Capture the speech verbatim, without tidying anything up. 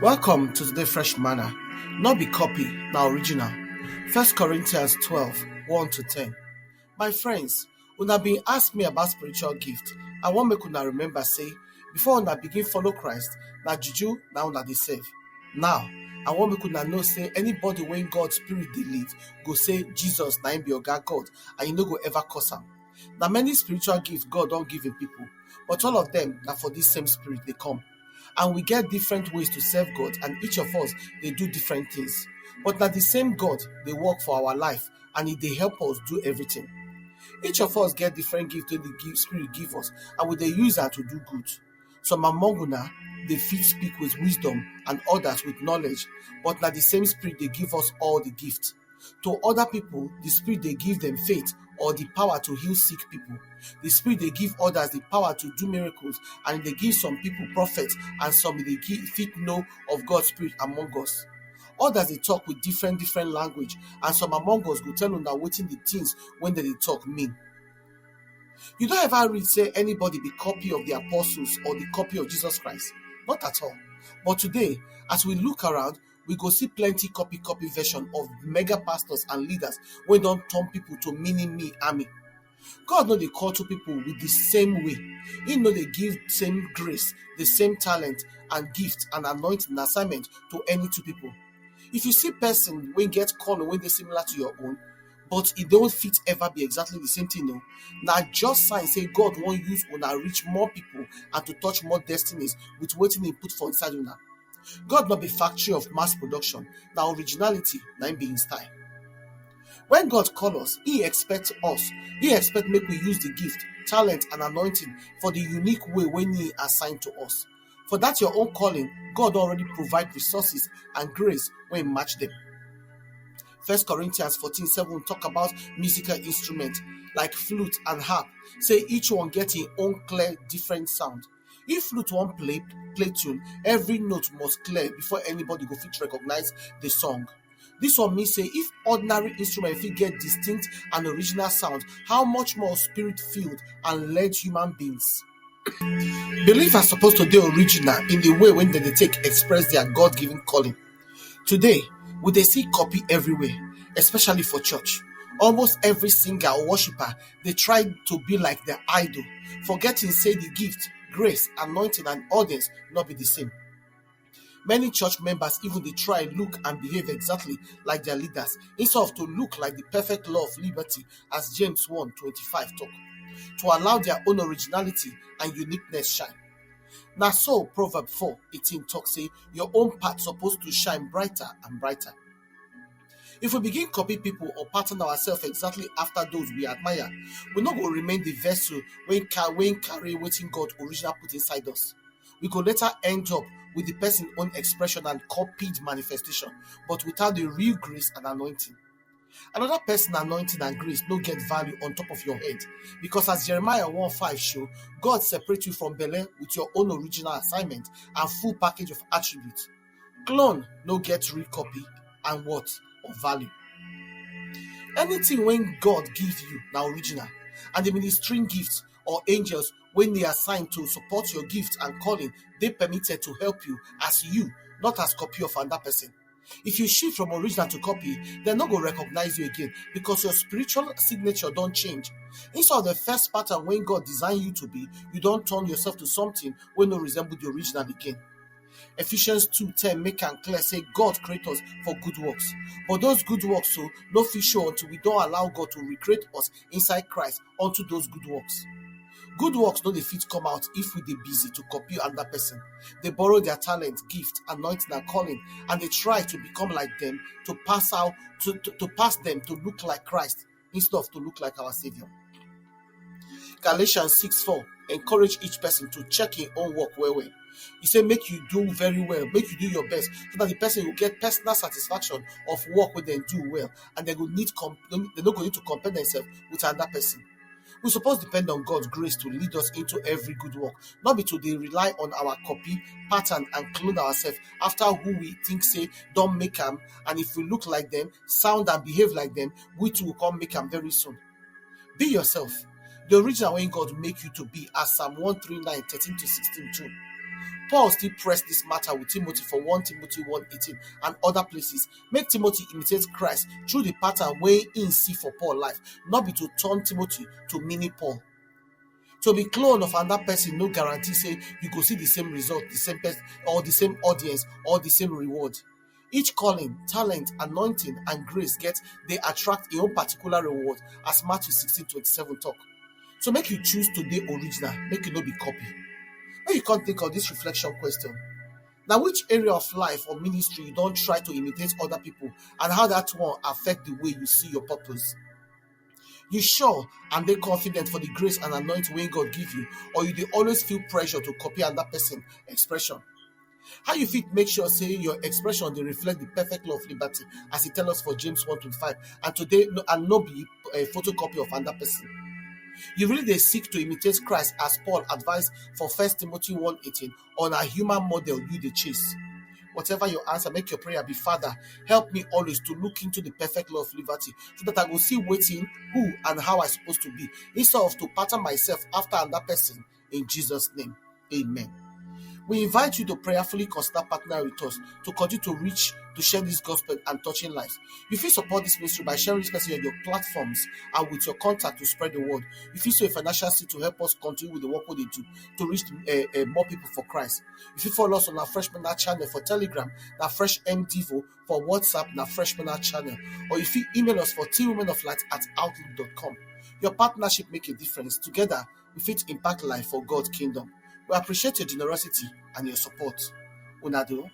Welcome to today Fresh Manna. Not be copy, na original. First Corinthians twelve, one to ten. My friends, una been ask me about spiritual gift. I wan make una remember say before una begin follow Christ, na juju na una dey serve. Now, I wan make una know say anybody wey God spirit dey lead go say Jesus na him be oga God, and you no go ever curse am. Na many spiritual gifts God don give him people, but all of them na for this same spirit dey come. And we get different ways to serve God, and each of us dey do different things. But na the same God dey work for our life, and e dey help us do everything. Each of us get different gifts wey the gi- spirit give us, and we dey use am to do good. Some among una dey fit speak with wisdom and others with knowledge, but na the same spirit dey give us all the gifts. To other people, the spirit dey give them faith or the power to heal sick people. The spirit dey give others the power to do miracles, and e dey give some people prophet, and some dey give, fit know of God's spirit among us. Others dey talk with different different language, and some among us go tell una wetin the things wey dem dey talk mean. You don ever read say anybody be copy of the apostles or the copy of Jesus Christ? Not at all. But today, as we look around, we go see plenty copy copy version of mega pastors and leaders wey don turn people to mini me army. God no dey call two people with the same way. He no dey give same grace, the same talent and gift and anointing and assignment to any two people. If you see person wey get calling wey dey similar to your own, but e don fit ever be exactly the same thing, no, na just sign say God wan use una reach more people and to touch more destinies with wetin he put for inside una. God no be factory of mass production, na originality na him be him style. When God call us, he expect us, he expect make we use the gift, talent and anointing for the unique way wey he assign to us. For that your own calling, God don already provide resources and grace wey match them. First Corinthians fourteen seven talk about musical instrument like flute and harp, say each one get im own clear different sound. If flute wan play play tune, every note must clear before anybody go fit recognize the song. This one mean say if ordinary instrument fit get distinct and original sound, how much more spirit-filled and led human beings? Believers suppose to dey original in the way wey dem dey take express their God-given calling. Today, we dey see copy everywhere, especially for church. Almost every singer or worshiper dey try to be like their idol, forgetting say the gift, grace, anointing and audience no be the same. Many church members even dey try look and behave exactly like their leaders instead of to look like the perfect law of liberty, as James one twenty-five talk, to allow their own originality and uniqueness shine. Na so Proverb four eighteen talk say your own path suppose to shine brighter and brighter. If we begin copy people or pattern ourselves exactly after those we admire, we no go remain the vessel wey ca- wey carry wetin God original put inside us. We go later end up with the person own expression and copied manifestation, but without the real grace and anointing. Another person anointing and grace no get value on top of your head, because as Jeremiah one five show, God separate you from belle with your own original assignment and full package of attributes. Clone no get real copy and worth or value. Anything wey God give you na original, and the ministering gifts or angels wey dey assigned to support your gift and calling dey permitted to help you as you, not as copy of another person. If you shift from original to copy, dem no go recognize you again, because your spiritual signature don change. Instead of the first pattern wey God design you to be, you don turn yourself to something wey no resemble the original again. Ephesians two ten make am clear say God create us for good works. But those good works so no fit show until we don allow God to recreate us inside Christ unto those good works. Good works no dey fit come out if we dey busy to copy another person, dey borrow their talent, gift, anointing and calling, and dey try to become like them, to pass out to, to, to pass them to look like Christ instead of to look like our Savior. Galatians six four encourage each person to check im own work well well. E say make you do very well, make you do your best, so that the person go get personal satisfaction of work wey dem do well, and dem go need com- dem no go need to compare themselves with another person. We suppose depend on God's grace to lead us into every good work, not be to dey rely on our copy, pattern and clone ourselves after who we think say don make am, and if we look like them, sound and behave like them, we too will come make am very soon. Be yourself, the original wey God make you to be, as Psalm one three nine thirteen to sixteen too. Paul still press this matter with Timothy for one Timothy one eighteen and other places. Make Timothy imitate Christ through the pattern wey im see for Paul life, not be to turn Timothy to mini Paul. To be clone of another person no guarantee say you go see the same result, the same person, or the same audience, or the same reward. Each calling, talent, anointing, and grace get dey attract im own particular reward, as Matthew sixteen twenty-seven talk. So make you choose to dey original, make you no be copy. Make you come think of this reflection question. Na which area of life or ministry you don try to imitate other people, and how that one affect the way you see your purpose? You sure and dey confident for the grace and anointing wey God give you, or you dey always feel pressure to copy another person expression? How you fit make sure say your expression dey reflect the perfect law of liberty, as e tell us for James one twenty-five, and today no, and no be a photocopy of another person? You really dey seek to imitate Christ as Paul advised for First Timothy one eighteen, or na human model you dey chase? Whatever your answer, make your prayer be, Father, help me always to look into the perfect law of liberty, so that I go see wetin, who, and how I suppose to be, instead of to pattern myself after another person. In Jesus' name, amen. We invite you to prayerfully consider partnering with us to continue to reach, to share this gospel and touching lives. You fit support this ministry by sharing this message on your platforms and with your contact to spread the word. You fit sow a financial seed to help us continue with the work we dey do to reach uh, uh, more people for Christ. You fit follow us on our Fresh Manna channel for Telegram, na Fresh M Devo, for WhatsApp, na Fresh Manna channel, or you fit email us for team women of light at outlook dot com. Your partnership make a difference. Together, we fit impact life for God kingdom. We appreciate your generosity and your support. Una do.